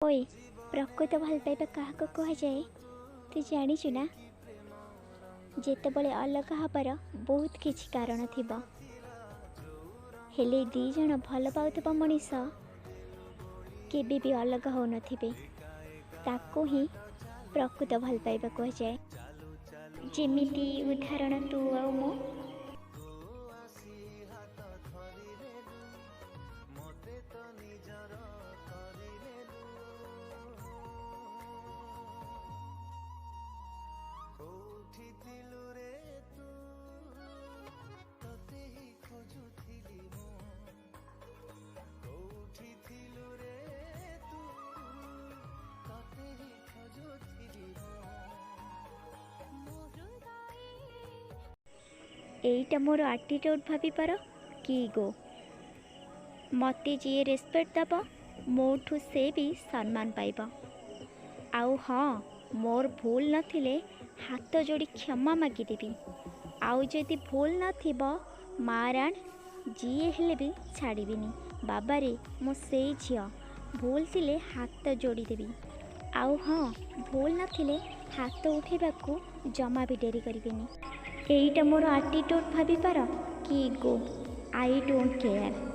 ଓଏ, ପ୍ରକୃତ ଭଲ ପାଇବା କାହାକୁ କୁହାଯାଏ ତୁ ଜାଣିଛୁ ନା? ଯେତେବେଳେ ଅଲଗା ହେବାର ବହୁତ କିଛି କାରଣ ଥିବ, ହେଲେ ଦୁଇ ଜଣ ଭଲ ପାଉଥିବା ମଣିଷ କେବେ ବି ଅଲଗା ହେଉନଥିବେ, ତାକୁ ହିଁ ପ୍ରକୃତ ଭଲ ପାଇବା କୁହାଯାଏ। ଯେମିତି ଉଦାହରଣ ତୁ ଆଉ ମୁଁ। ଏଇଟା ମୋର ଆଟିଟ୍ୟୁଡ଼୍ ଭାବିପାର କି ଇଗୋ। ମୋତେ ଯିଏ ରେସପେକ୍ଟ ଦେବ, ମୋଠୁ ସେ ବି ସମ୍ମାନ ପାଇବ। ଆଉ ହଁ, ମୋର ଭୁଲ ନଥିଲେ ହାତ ଯୋଡ଼ି କ୍ଷମା ମାଗିଦେବି, ଆଉ ଯଦି ଭୁଲ ନଥିବ ମାରାଣ ଯିଏ ହେଲେ ବି ଛାଡ଼ିବିନି। ବାବାରେ, ମୁଁ ସେଇ ଝିଅ, ଭୁଲ ଥିଲେ ହାତ ଯୋଡ଼ିଦେବି, ଆଉ ହଁ, ଭୁଲ ନଥିଲେ ହାତ ଉଠେଇବାକୁ ଜମା ବି ଡେରି କରିବିନି। ଏଇଟା ମୋର ଆଟିଟ୍ୟୁଡ଼୍ ଭାବିପାର କି ଇଗୋ, I don't care.